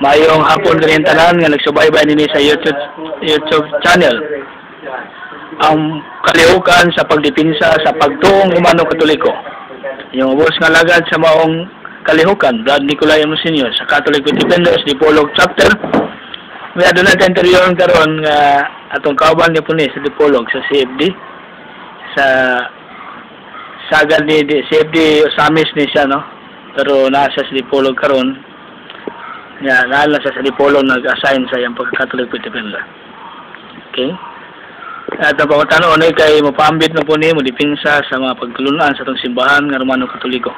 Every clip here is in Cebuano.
Maayong hapon kaning tanan nga nagsubaybay nini sa YouTube YouTube channel. Ang kalihukan sa pagdepensa sa pagtuong Romano Katoliko. Yung ubos nga lagad sa maong kalihukan, Brad Nicolay M. Sr. sa Catholic Defenders, Dipolog Chapter. May aduna ta interview karon nga atong kauban ni puni sa Dipolog sa CFD, sa sagad ni CFD Osamis ni siya, no, pero nasa sa Dipolog karon nga naa na siya sa Dipolog, nag-assign sa iyang pagka-Catholic Defender. Okay, at ang pangutana unay kay mopaambit na po ni mo depensa sa mga pagtulunan sa atong simbahan nga Romano Katoliko.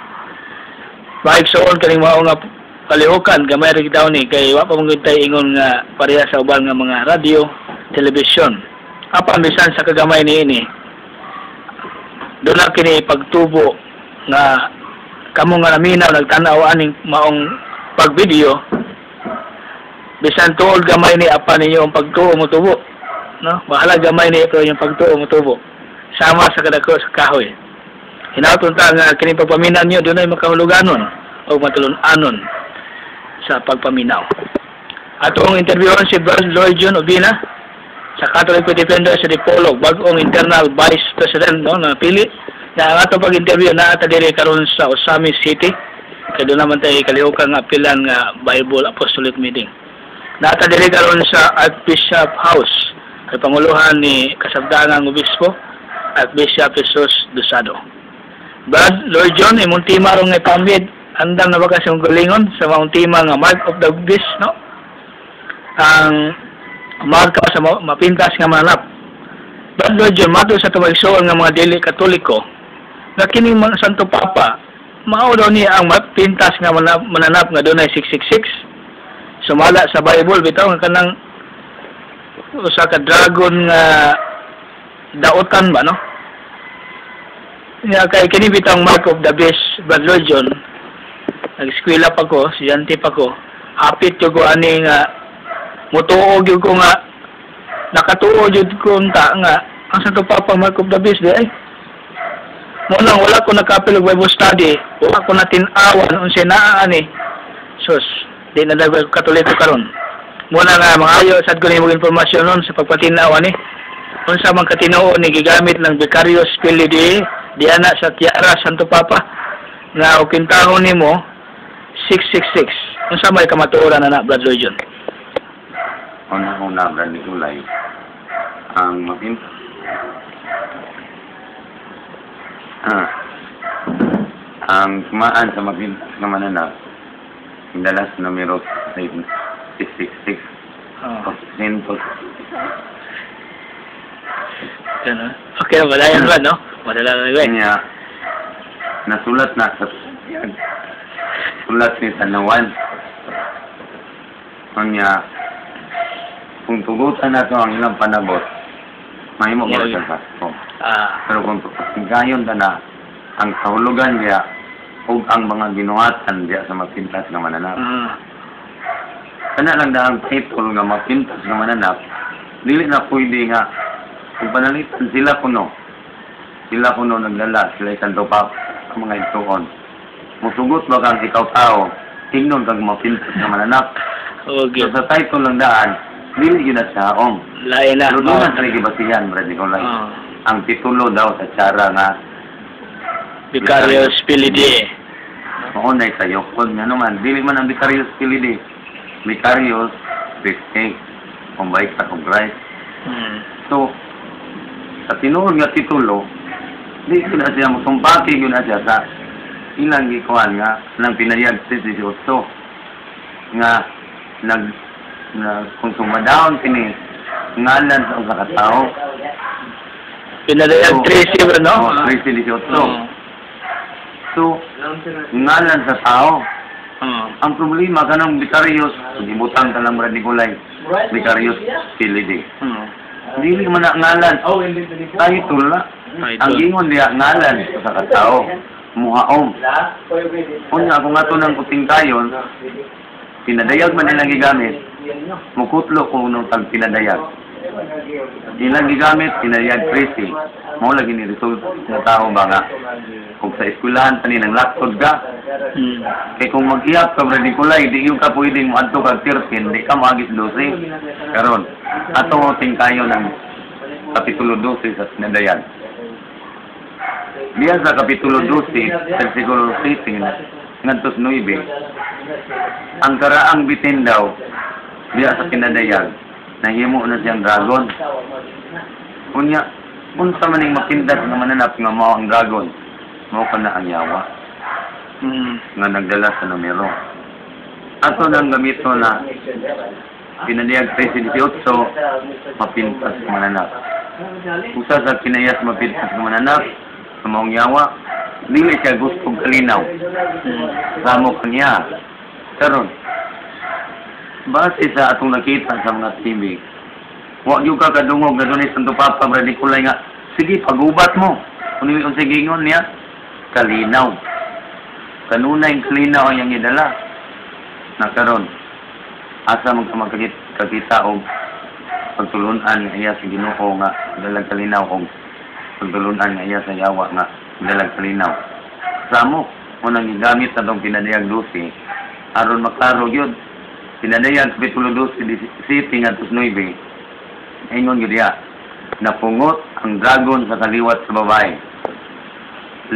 Maigsoon, kaning mao nga kalihukan, gamay ra daw ni kay wa pa man gyud tay ingon nga pareha sa uban nga mga radyo, telebisyon. Apan bisan sa kagamay niini, doon na kini pagtubo nga kamo nga naminaw nagtanaw aning maong pagvideo, bisan tuod gamay ni, apan ninyo ang pagtuo mo tubo, no? Bahala gamay ni pero yung pagtuo mo tubo sama sa kadako sa kahoy. Hinaut ta nga kini pagpaminaw niyo dunay makahuluganon o matulun-anon sa pagpaminaw. Atong interviewon si Brad Lloyd John Obina sa Catholic Defender sa Dipolog, bag-ong internal vice president, no, na pili na. Ang atong pag-interview naa ta diri karon sa Ozamiz City kay doon naman tayo kalihukan nga apilan nga Bible Apostolate Meeting. Naa ta diri karon sa Archbishop House kay panguluhan ni kasabdangang obispo, Archbishop Jesus Dosado. Brad Lord John, imong tema ron nga ipambid, andam na ba kasi yung galingon sa maong tema nga Mark of the Beast, no? Ang marka sa mapintas nga mananap. Brad Lord John, mato sa tumagsuon nga mga dili Katoliko, nga kining mga Santo Papa, mao daw niya ang mapintas nga mananap nga dunay 666. Sumala sa Bible bitaw nga kanang usa ka dragon nga daotan ba, no? Ya kay kini bitang Mark of the Beast, Brad Lord John, nag-eskwela pa ko, estudyante pa ko, hapit jud ko ani nga mutuo gyud ko nga nakatuo jud ko unta nga ang Santo Papa Mark of the Beast di ay. Mo nang wala ko nakapil og Bible study, wala ko natin-awan unsay naa ani. Sus, di na dagway Katoliko karon. Mo na nga mangayo sad ko nimo informasyon nun sa pagpatinaw ani. Unsa man katinuo ni gigamit ng Vicarius Filii Dei diana sa tiara Santo Papa nga og kintahon nimo 666? Unsa may kamatuoran na na, Brad John? Una-una, Brad Nicolay, ang ang kumaan sa mapintas nga mananap, dalas numero 666 Oh, o 600. Ganun. Okay, wala yan ba, no? Wala lang na. Kanya, nasulat na sa sulat ni Tanawan. Kanya, kung tugutan na to ang ilang panabot, mahimo ko sa Pasko. Pero kung gayon ta na, ang kahulugan niya ug ang mga ginuhatan diya sa mapintas nga mananap. Kana lang dahang title nga mapintas nga mananap, dili na pwede nga kung panalitan sila kuno naglala, sila Santo Papa, ang mga igsuon. Musugot ba kang ikaw tao, tingnon kang mapintas nga mananap? Okay. So sa title lang daan, dili gyud na siya haong. Lain na. Pero doon na sila gibasihan, Brad Nicolay. Ang titulo daw sa tsara nga Vicarius Filii Dei. Mao na sa yokon nga naman, dili man ang Vicarius Filii Dei. Vicarius Christi, kung vicar of Christ. So, sa tinuod nga titulo, di gyud na siya musumpati gyud na siya sa ilang gikuan nga nang pinayag 18 nga nag na kung sumadaon kini ngalan sa usa ka tawo. Pinadayag 13 ba, no? Oh, 13-18. So, ngalan sa tao. Ang problema kanang Vicarius, gibutang ka lang, Brad Nicolay, Vicarius Filii Dei. Dili man na ngalan. Title na. Ang gingon diya ngalan sa katao. Muhaom. Unya kung ato nang kuting kayon, pinadayag man nilang gigamit, mukutlo ko nung tag pinadayag. Ilang gigamit pinadayag 13. Mao lagi ni resulta sa tao ba nga kung sa eskwelahan pa ni nang laktod ka, kay kung mag-iyap ka, Brad Nicolay, di yung ka pwedeng moadto kag 13, di ka moagis 12. Karon, ato tingkayo ng Kapitulo 12 sa Pinadayag. Diya sa Kapitulo 12, versikulo 7, ngadto sa 9, ang karaang bitin daw, diya sa Pinadayag, nahimo na siyang dragon. Unya, unsa man ning mapintas nga mananap nga mao ang dragon, mao kana ang yawa nga nagdala sa numero. Ato nang gamito na Pinadayag 13:18, mapintas nga mananap. Usa sa kinayas mapintas nga mananap, sa maong yawa, dili siya gustong kalinaw. Samo kanya. Karon, base sa atong nakita sa mga TV, wa gyud ka kadungog na dunay Santo Papa, Brad Nicolay, nga sige pagubat mo. Kung unsay giingon niya, kalinaw. Kanunay kalinaw ang iyang gidala. Na karon, asa man ka magkakita og pagtulunan nga iya sa Ginoo nga dalag kalinaw og pagtulunan nga iya sa yawa nga dalag kalinaw? Samo mo nang gigamit atong Pinadayag 12 aron maklaro gyud. Pinadayag Kapitulo 12, 7 ngadto sa 9, ingon gyud diya, napungot ang dragon sa kaliwat sa babae,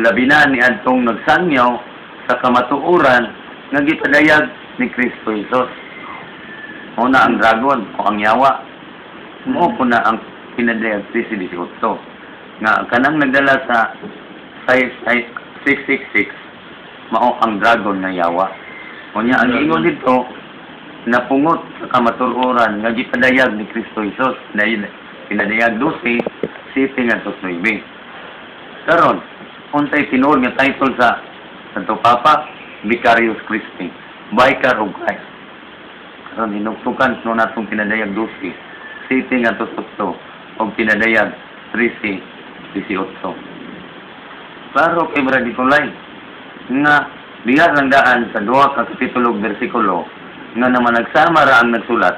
labi na ni adtong nagsangyaw sa kamatuoran nga gipadayag ni Kristo Jesus. Mao na ang dragon o ang yawa. Mao po na ang Pinadayag 13:18 nga kanang nagdala sa 666, mao ang dragon nga yawa. Unya ang ingon dito, napungot sa kamatuoran nga gipadayag ni Kristo Jesus. Pinadayag 12, 7 ngadto sa 9. Karon, unsay tinuod nga title sa Santo Papa? Vicarius Christi, Vicar of Christ. Karon, hinugtukan no natong Pinadayag 12, 7 ngadto sa 8 og Pinadayag 13:18. Klaro kay Brad Nicolay nga diha lang daan sa duha ka kapitulo ug bersikulo nga naman nagsama ra ang nagsulat,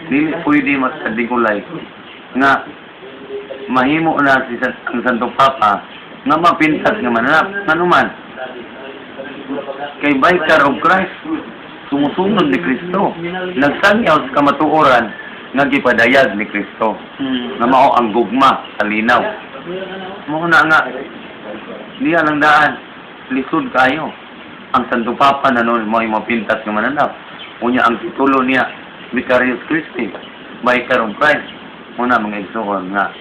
dili pwede magkadikulay nga mahimo na si ang Santo Papa nga mapintas nga mananap. Nganuman kay Vicar of Christ, sumusunod ni Kristo, nagsangyaw sa kamatuoran nga gipadayag ni Kristo nga mao ang gugma sa linaw. Mao na nga diha lang daan, lisod kayo ang Santo Papa na noon mo mapintas nga mananap. Unya ang titulo niya, Vicarius Christi, Vicar of Christ. Muna mga igsoon nga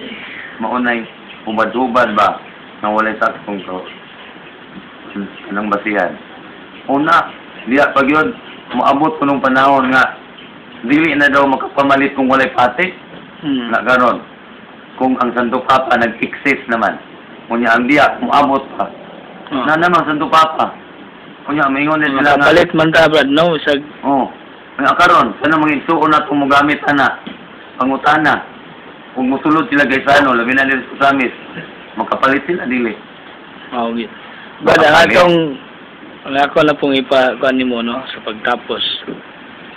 maunay hubad-hubad ba nga walay saktong ko anang basihan. Una, diya pag yun moabot ko nung panahon nga dili na daw makapamalit kung walay pati. Na karon kung ang Santo Papa nag-exist naman, unya ang diya moabot pa na naman Santo Papa, unya maingon na sila nga Makapalit man ta, Brad, no? Sa oh, unya karon sana mga igsuon na itong mogamit ana pangutana, kung musulod sila Gaisano, labi na nila sa Samis, makapalit sila, dili? Mao gyud. Brad, ang Makapalit. Atong ang ako na pong ipa kuan nimo, no, sa pagtapos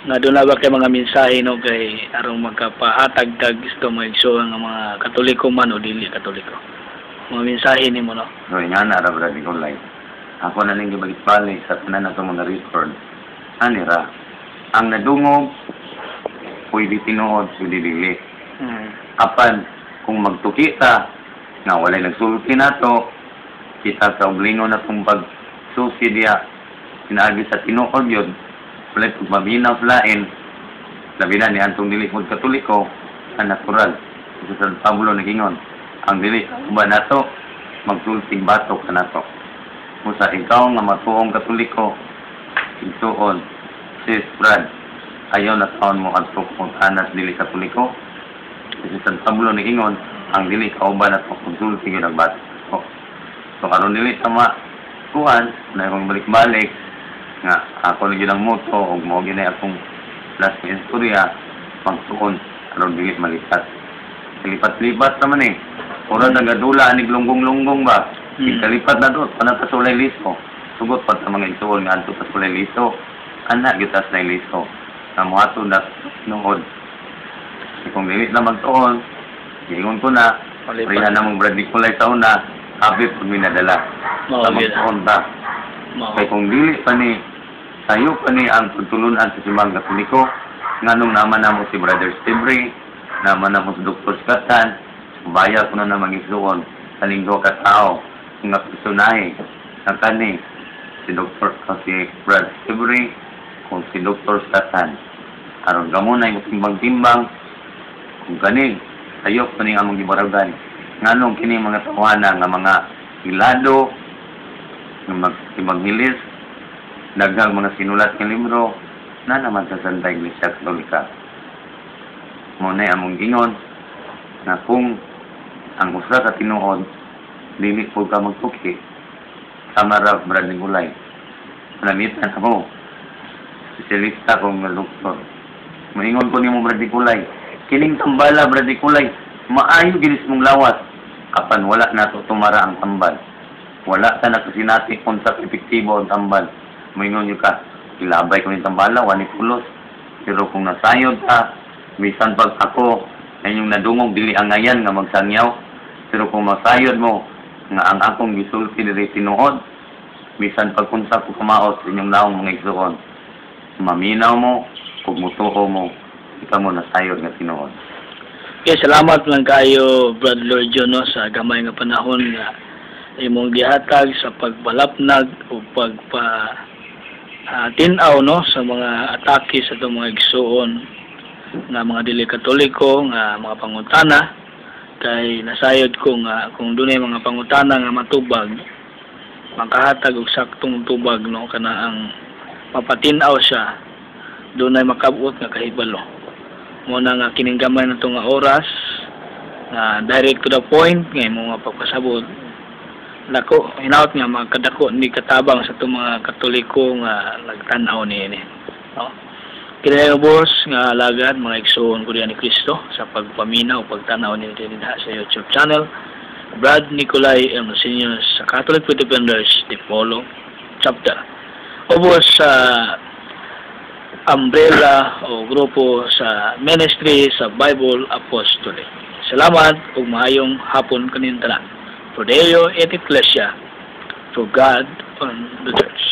nga doon na ba kay mga mensahe, no, kay aron magkapahatag tag gusto mga igsoon nga mga Katoliko man o dili Katoliko, mga mensahe nimo, no? So nga na ra, Brad Nicolay, ako na ning gibalik-balik sa tanan nato mga record ani ra ang nadungog, pwede tinuod, pwede dili. Apan kung magtuki ta nga walay nagsulti nato, kita sa oblingon natong pagsusi diya pinaagi sa tinuod yun, walay pagmaminaw sa lain, labi na ni antong dili mod Katoliko. Ang natural sa San Pablo nagingon, ang dili ba nato magsulting batok ka nato. Musa ikaw nga matuong Katoliko, igsuon, sis Brad, ayaw na taon mo adto kung anas dili Katoliko kasi San Pablo niingon, ang dili kauban nato magsulti gyud ang batok. So karon dili tama kuan na akong balik-balik nga ako na gyud ang motto ug mao gyud akong last nga istorya, pagtuon aron dili malipat. Lipat-lipat naman eh. Ora nagadula ani lunggong-lunggong ba. Ikalipat na do, panata sa ulay liso. Sugot pa sa mga igsuon nga adto sa sulay liso. Ana gyud ta sa liso. Na moadto na nuod. Kung dili na magtuon, giingon ko na, Malipat. pareha na mong Brad Nicolay sa una, happy pag minadala. Mao Sa gyud. magtuon ta. Mao. Kay kung dili pa ni, sayo pa ni ang pagtulunan sa Simbang Katoliko, nganong naman namo si Brother Stibre, naman namo si Dr. Skatan, baya ko na namang isuon sa linggo ka tao, nga personahe, sa kani, si Dr. si Brother Stibre, kung si Dr. Skatan. Aron kamo na yung timbang-timbang, kung kani, sayo pa ni among gibaragan. Nganong kini mga tawana nga mga hilado, nga mag-ibanghilis, daghang mga sinulat nga libro, na naman sa Santa Iglesia Katolika. Mao na among gingon na kung ang usa ka tinuod, dili po ka magtuki, sama ra Brad Nicolay. Malamitan ako, espesyalista kong nga doktor. Maingon ko nimo, Brad Nicolay, kining tambala, Brad Nicolay, maayo ginis mong lawas, apan wala na to tumara ang tambal. Wala ta nakasinati kung sa epektibo ang tambal. Maingon yun ka, ilabay ko ni tambala, wani pulos. Pero kung nasayod ka, bisan pag ako, inyong nadungog, dili angayan nga magsangyaw. Pero kung masayod mo, nga ang akong gisulti diri tinuod, bisan pag unsa ko kamaot sa inyong naong mga igsuon, maminaw mo, kung mutuo mo, ikaw mo nasayod nga tinuod. Okay, salamat lang kayo, Brad Lord John, no, sa gamay nga panahon nga imong gihatag sa pagbalapnag o pagpa tin-aw, no, sa mga atake sa itong mga igsuon nga mga dili Katoliko nga mga pangutana, kay nasayod ko nga kung dunay mga pangutana nga matubag, makahatag og saktong tubag, no, kana ang mapatin-aw siya, dunay makabot nga kahibalo. Mo na nga kining gamay na to nga oras na direct to the point nga imong nga pagpasabot, dako hinaut nga makadako ni katabang sa itong mga Katoliko nga nagtan-aw niini, no? Kini boss nga alagad, mga igsoon ko diyan ni Kristo, sa pagpaminaw, pagtanaw ni dinha sa YouTube channel Brad Nicolay M. Senior sa Catholic Faith Defenders Dipolog Chapter, ubos sa umbrella o grupo sa ministry sa Bible Apostolic. Salamat ug maayong hapon kanin tanan. Pro Deo et Ecclesia, for God and the Church.